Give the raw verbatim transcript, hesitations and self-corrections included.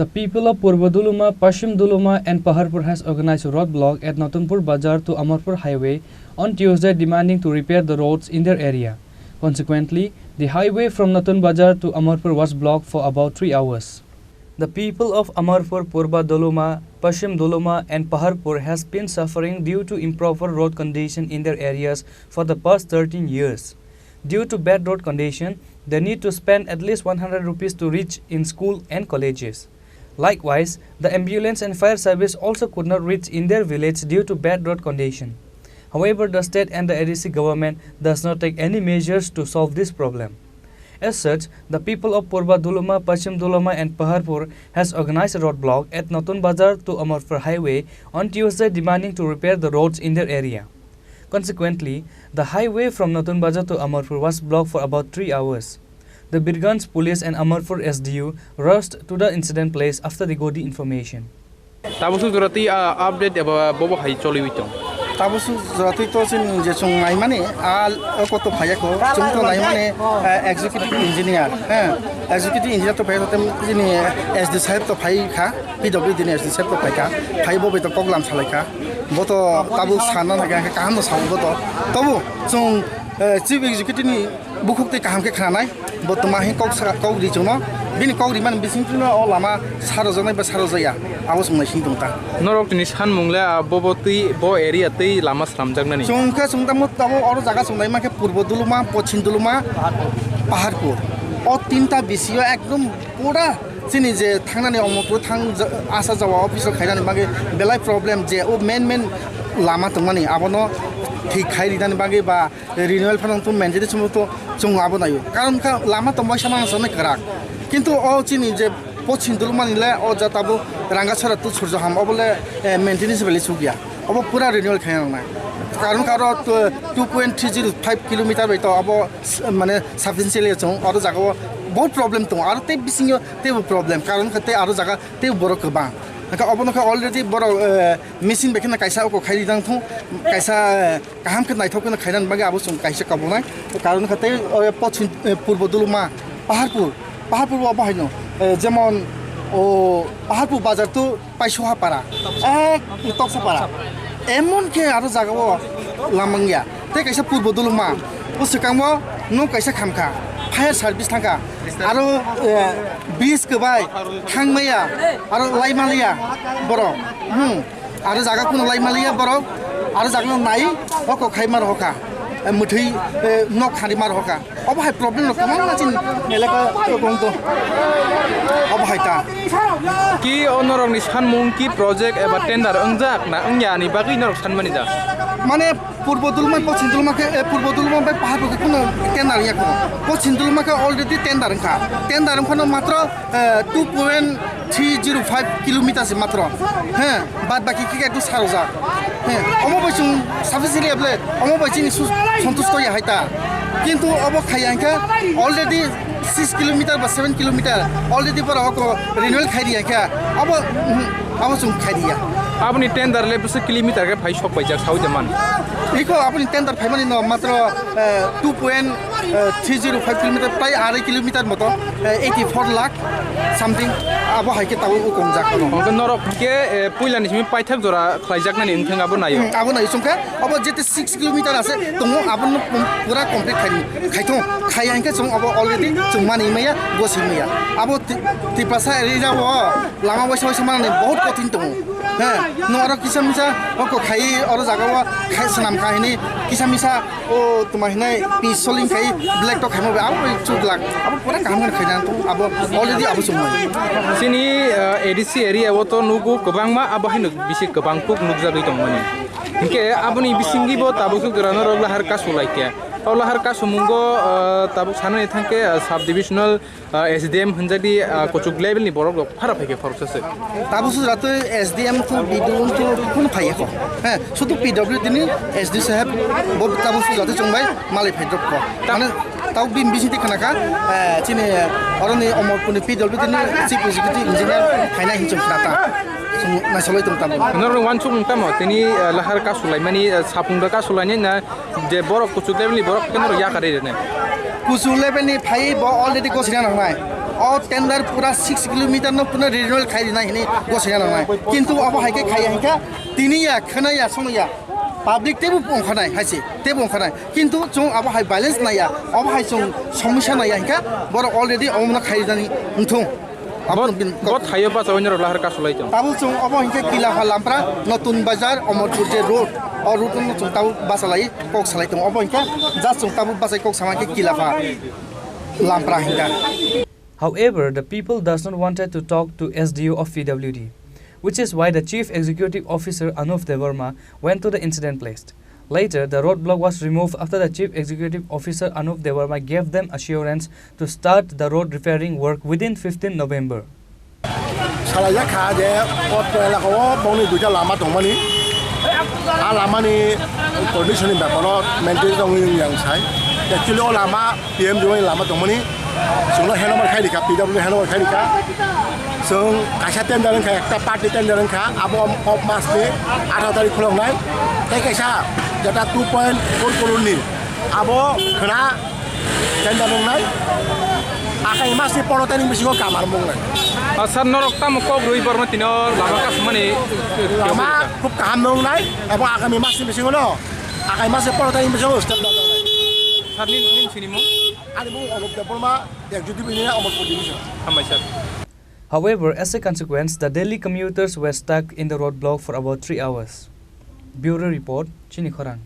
The people of Purba Duluma, Pashim Duluma and Paharpur has organized a roadblock at Natunpur Bazar to Amarpur Highway on Tuesday demanding to repair the roads in their area. Consequently, the highway from Natun Bazar to Amarpur was blocked for about three hours. The people of Amarpur, Purba Duluma, Pashim Duluma and Paharpur has been suffering due to improper road condition in their areas for the past thirteen years. Due to bad road condition, they need to spend at least one hundred rupees to reach in school and colleges. Likewise, the ambulance and fire service also could not reach in their village due to bad road condition. However, the state and the A D C government does not take any measures to solve this problem. As such, the people of Purba Duluma, Pashim Duluma and Paharpur has organized a roadblock at Natun Bazar to Amarpur Highway on Tuesday demanding to repair the roads in their area. Consequently, the highway from Natun Bazar to Amarpur was blocked for about three hours. The Birganj police and Amarpur S D U rushed to the incident place after they got the information. Tabuk suk jora twi, ah, update eba bobo hai choliwi tong. Tabuk suk jora twi to chini je chwng naimani, ah, o koto phaiya ko. Chwng to naimani, eh, executive engineer, eh, executive engineer to phaiya, to chini S D saheb to phai kha, P W D ni S D saheb to phai kha, phai bo bai to kok lam salai kha. Bo to tabuk sana na kha, kaham no sao bo to. Tobu chwng, eh, chief executive ni bukhuk tei kaham khe khnanai, bo twma hi kok sa-, kok ri chwngno, bini kok rimani bisingtwi no o lama sarojaknai ba sarojaya, abo chwng naising tong ta. Norok tini sanmung le, ah, bobo twi, bo area twi lama slamjaknani. Chwng khe chwng tamo tabo oro jaga chwng naima khe Purbo Duluma, Pochim Duluma, Paharpur. O tinta bisio ekdom pura chini je thangnani Omorpur thang ja-, asa jawa office o khainani bagwi belai problem je o main main lama tongmani abono thik khai rinani bagwi ba renewal phano to maintenance mo to chwng abo naio. Karon kha lama tongbai sama sama kwrak. Kintu o chini je Pochim Dulumani le o jata bo Rangasora to Surjoham obo le, eh, maintenance bele sugya. Obo pura renewal khaina nangnai. Karon kha aro to two point three zero five kilometer bai to obo s-, mane substantial chwng oro jaga o bahut problem tongo. Aro tei bisingo teibo problem. Karon kha tei aro jaga tei borok kwbang. Hwnkhe obono khe already borok, eh, machine bai kheno kaisa oko khai rijak thung, kaisa, eh, kaham khe naithok kheno khainani bagwi abo chwng kaisa kabunai. Karon kha tei, eh, Pochim, eh, Purbo Duluma, Paharpur, Paharpur bo abo haino, eh, jemon, o, Paharpur bazar to Paisuha para, eh, Toksa para, emon khe aro jaga o lamang ya. Tei kaisa Purbo Duluma, o swkango nok kaisa khamkha, fire service thangkha, aro, eh, bridge kwbai thangmaya, aro laimaliya borok, hmm, aro jaga kuno laimaliya borok, aro jaga no nai, o kok khai mar hoka, eh, mwthwi, eh, nok khari mar hoka. Obo hai problem rok kwbangma chini elaka o kong to. Obo hai ta. Ki o norok ni sanmung ki project eba tender wngjak na wngya ni bagwi norok sanmani da? Mane Purbo Dulma, Pochim Dulma khe, eh, Purbo Dulma bai Pahar bo khe kuno tender wngya kho. Pochim Dulma khe already tender wngkha. Tender wngphano matro, eh, two point three zero five kilometer se matro. He, bad baki khe ekdom sarojak. He, omo bai chwng sufficiently able, omo bai chini su-, santusto ya hai ta. Kintu obo khaiya hwnkhe already six kilometer ba seven kilometer already borok oko renewal khai riya khe. Obo, mhm, obo chwng khai riya. Aboni tender le bwswk kilometer khe phai sok paijak saui de man. Iko aboni tender phaimani no matro, eh, two point three zero five kilometer, prai arai kilometer moto, eh, eighty four lakh something, abo hai khe tabuk o kongjak ano. Hwnkhe norok hwnkhe, eh, puila ni simi paithak jora khlaijaknani wngthang abo naio. Hmm, abo naio chwngkhe, abo jete six kilometer ase tongo, abono pum-, pura complete khai, khaithung, khai hwnkhe chwng abo already chwng mani maya, gosi maya. Abo Ti-, Tiprasa area o lama waisa waisa manani bahut kothin tongo. He, no oro kisa misa oko khai, oro jaga o khai swnam khai hini kisa misa o tuma hinai pi soling khai black to khaima bai abo bai chuklak. Abo pura kaham khe khaina to abo already abo chumui. Chini, uh, A D C area o to nugo kwbangma abo haino bisi kwbang kuk nukjagwi tongmani. Hinkhe aboni bisingwi bo tabuk suk jora norok lahar kasu laikya. O lahar kasu mungo, uh, tabuk sanani thangkhe, uh, sub divisional ah, S D M hwnjakdi, ah, kuchuk level ni borok rok phara phaikhe khoroksa se. Tabuk sujratwi S D M to B D O to phun phaiya kho. He, sudu P W D ni S D saheb bo tabuk sujratwi chwngbai malai phai drop kho. Mane tabuk bini bisingtwi khna kha, eh, chini oroni Omorpur ni P W D ni chief executive engineer phainai hinwi chwng khna ta. Chwng naisolai tong tamo. Norok wansuk wng tamo tini, eh, lahar kasulaimani, eh, sapung da kasulaini na Je borok kuchuk level ni borok khe norok yakarwi rwnai. Kuchuk level ni phai bo already gosina nangnai. O tender pura six kilometer no pura renewal khai rinai hini gosina nangnai. Kintu abo hai khe khaiya hinkha tini ya khana ya sono ya. Public tebo ongkhanai haise, tebo ongkhanai. Kintu chwng abo hai balance naiya, abo hai chwng somosya naiya hinkha borok already omono khai rinani wngthung. Abo Bo, bin- bo thaio bachawi norok lahar kasulai tong. Tabuk chwng obo hinkhe Kilapha Lampra, Notun Bazar, Omorpur je road, o road no chwng tabuk bachalai kok salai tong. Obo hinkhe just chwng tabuk bachai kok sama khe Kilapha Lampra hinkha. However, the people does not wanted to talk to S D O of P W D, which is why the Chief Executive Officer Anup Debbarma went to the incident place. Later, the roadblock was removed after the Chief Executive Officer Anup Debbarma gave them assurance to start the road repairing work within fifteenth November. Salai jak kha je o elaka o bongni duita lama tongmani, a lamani condition ni beparo maintain tongwi wng yang sai. Actually o lama P M G Y ni lama tongmani, chwngno handover khai rikha, P W D handover khai rikha. Chwng kaisa tender wngkha, ekta party tender wngkha, abo o masni atharo tarik khuloknai. Tei kaisa jeta two point four crore ni abo khwna tender wngnai. Akai masni pondro tarik bisingo kamar wngnai. Ah, sir, norok tamo kok rwi borno tino lama kasumani, eh, Lama khub kaham wngnai, abo agami masni bisingo no. Akai mase pondro tarik bisingo step down wngnai. Sir, nin, nin sini mo? Ani mung Anup Debbarma, Executive Engineer, Omorpur Division. Hambai, sir. However, as a consequence, the daily commuters were stuck in the roadblock for about three hours. Bureau report, Chini Khorang.